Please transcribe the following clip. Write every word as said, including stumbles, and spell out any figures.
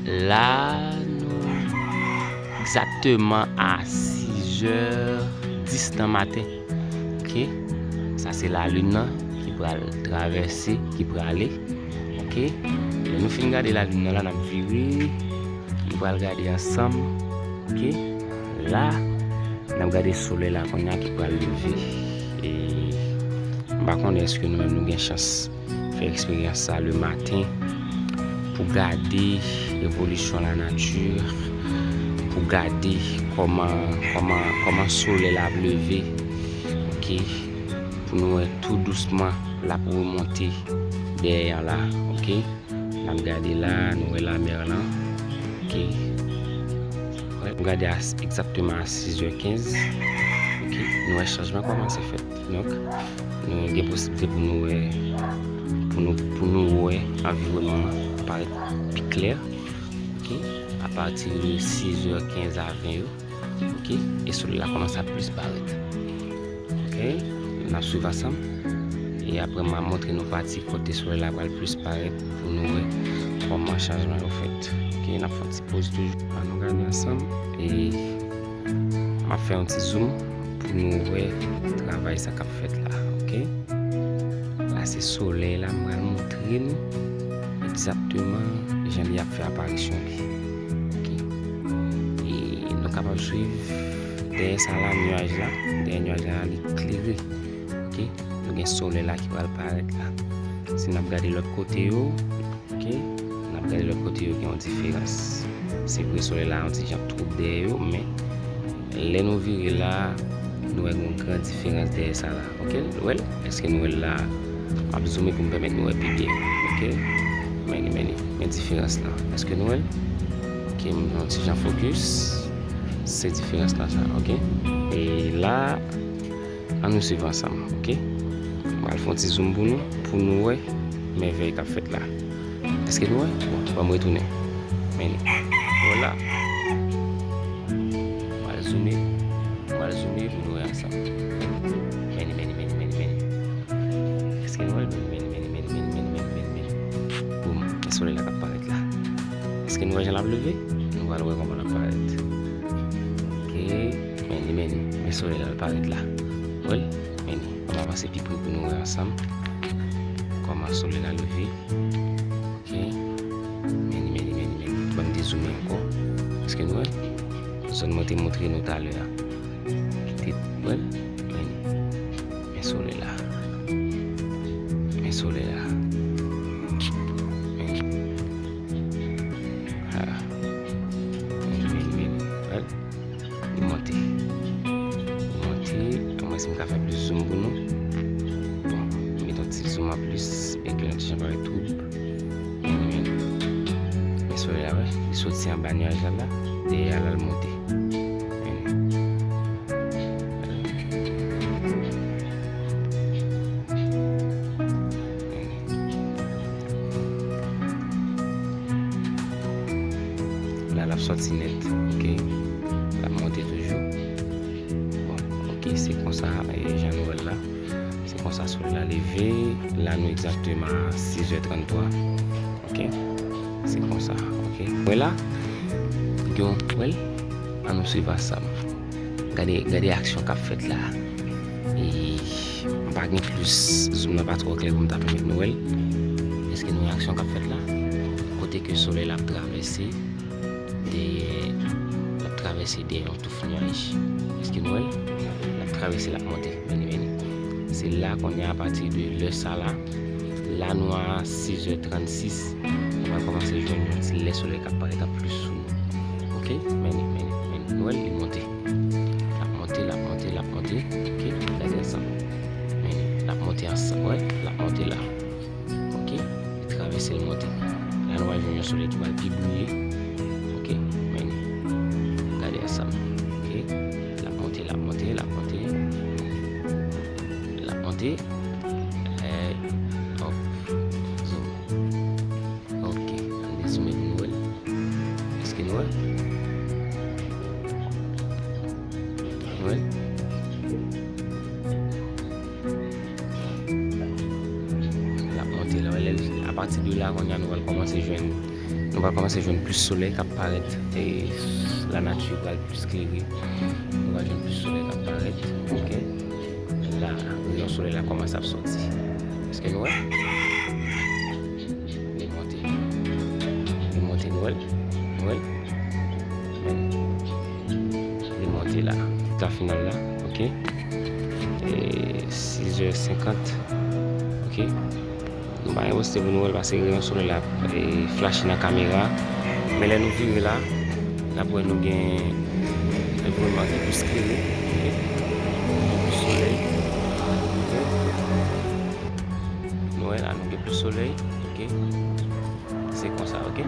La, nou egzakteman a sizè dis nan maten. Ok? Sa se lalin nan ki pral travèse, ki prale. Ok? Lè nou fin gade lalin nan la, n ap vire. Nou pral gade ansanm. Ok? La, n ap gade solèy la kounye a ki pral leve. E m pa konnen èske nou menm nou gen chans fè eksperyans sa le maten pou gade evolisyon lanati, pou gade kòman, kòman, kòman solèy la ap leve, ok, pou nou wè tou dousman l ap remonte dèyè a la, ok. N ap gade la, nou wè lamè lan, ok. Wè, nou gade a, egzakteman a sizè kenz, ok, nou wè chanjman kòmanse fèt. Donk, nou gen posiblite pou nou wè, pou nou, pou nou wè anviwònman an parèt pi klè. Ok? Apati de sizè kenz a ven yo. Ok? E solèy la kòmanse ap plis parèt. Ok? N ap swiv ansanm. E apre, m a montre nou pati kote solèy la pral plis parèt pou nou wè kòman chanjman yo fèt. Ok? N ap fè yon ti poz toujou. Ann nou gade ansanm. E M ap fè yon ti zoom pou nou wè travay sa k ap fèt la, ok? La se solèy la, m pral montre nou egzakteman jan li ap fè aparisyon li, ok? E nou kapab swiv dèyè sa la, nyaj la, dèyè nyaj la, li klere, ok? Nou gen solèy la ki pral parèt la. Si n ap gade lòt kote yo, ok, n ap gade lòt kote yo gen yon diferans. Se vre, solèy la yon ti jan twoub dèyè yo, men lè nou vire la, nou wè gen yon gran diferans dèyè sa la, ok? Nou wè l? Èske nou wè l la? M ap zoome pou m pèmèt nou wè pi byen, ok? Men li, men li, men diferans lan. Èske nou wè l? Ok, m yon ti jan fokis. Se diferans lan sa, ok? E la, Ann nou swiv ansanm, ok? M pral fè yon ti zoom pou nou, pou nou wè mèvèy k ap fèt la. Èske nou wè? Bon, ban m retounen. Men li. Vwala. M pral zoome. M pral zoome pou nou wè ansanm. Men li, men li, men li, men li, men li. Èske nou wè l? Men li, men li, men li, men li, men li, men li, men li, men li. Boum. Men solèy la k ap parèt la. Èske nou wè jan l ap leve? Nou pral wè kòman l ap parèt. Ok. Men li, men li. Men solèy la, l parèt la. Wè l? Men li. Ann avanse pi pre pou nou wè ansanm kòman solèy la leve. Ok. Men li, men li, men li, men li. Ban m dezoome ankò. Èske nou wè? Zòn mwen te montre nou talè a. Ki te, wè l? Men li. Men solèy la. Men solèy la. Men li. Ha. Men li, men li, men li. Wè l? Li monte. Li monte. Anmwens si m ka fè plis zoom pou nou. Bon, m met yon ti zoom an plis. Byen ke yon ti jan parèt twoub. Men, men, men solèy la, wè. Li soti anba nyaj la, la. Dèyè a, la, l monte. Men. La, l ap sòti nèt, ok? L ap monte toujou. Bon, ok, se konsa, e, jan nou wè l la. Se konsa solèy la leve. La, nou egzakteman a sizè tranntwa. Ok? Se konsa, ok? Wè la? Gen yon, wè l? Ann nou swiv ansanm. Gade, gade aksyon k ap fèt la. E m pa gen plis, zoom nan pa twò klè pou m ta pèmèt nou wè l. Èske nou wè aksyon k ap fèt la? Kote ke solèy la ap travèse dèyè, l ap travèse dèyè yon touf nyaj. Èske nou wè l? L ap travèse, l ap monte. Men li, men li. Se la kounye a, apati de lè sa la, la nou a sizè trannsis, nou pral kòmanse jwenn yon ti lè solèy k ap parèt an plis sou nou. Ok? Men li, men li, men li. Nou wè l, li monte. L ap monte, l ap monte, l ap monte. Ok? Gade ansanm. Men li, l ap monte ansanm. Wè, l ap monte la. Ok? Li travèse, l monte. La, nou pral jwenn yon solèy ki pral pi briye. Ok? Men li. Gade ansanm. Ok? L ap monte, l ap monte, l ap monte. L ap monte. Hey, hop. Zoom. Ok, ann dezoome pou nou wè l. Èske nou wè l? Nou wè l? L ap monte la, wè, lè l, apati de la, kounye a nou pral kòmanse jwenn Nou pral kòmanse jwenn plis solèy k ap parèt, e lanati pral plis klere. Nou pral jwenn plis solèy k ap parèt, ok? La, reyon solèy la kòmanse ap sòti. Èske nou wè? Li monte. Li monte, nou wè l? Nou wè l? Li monte la. Rezilta final la, ok? E sizè senkant, ok? Nou pa gen posibite pou nou wè l paske reyon solèy la ap, e, flache nan kamera. Men lè nou vire la, n ap wè nou gen enviwònman ki plis klere, ok? Plis solèy, ok? Nou wè la, nou gen plis solèy, ok? Se konsa, ok?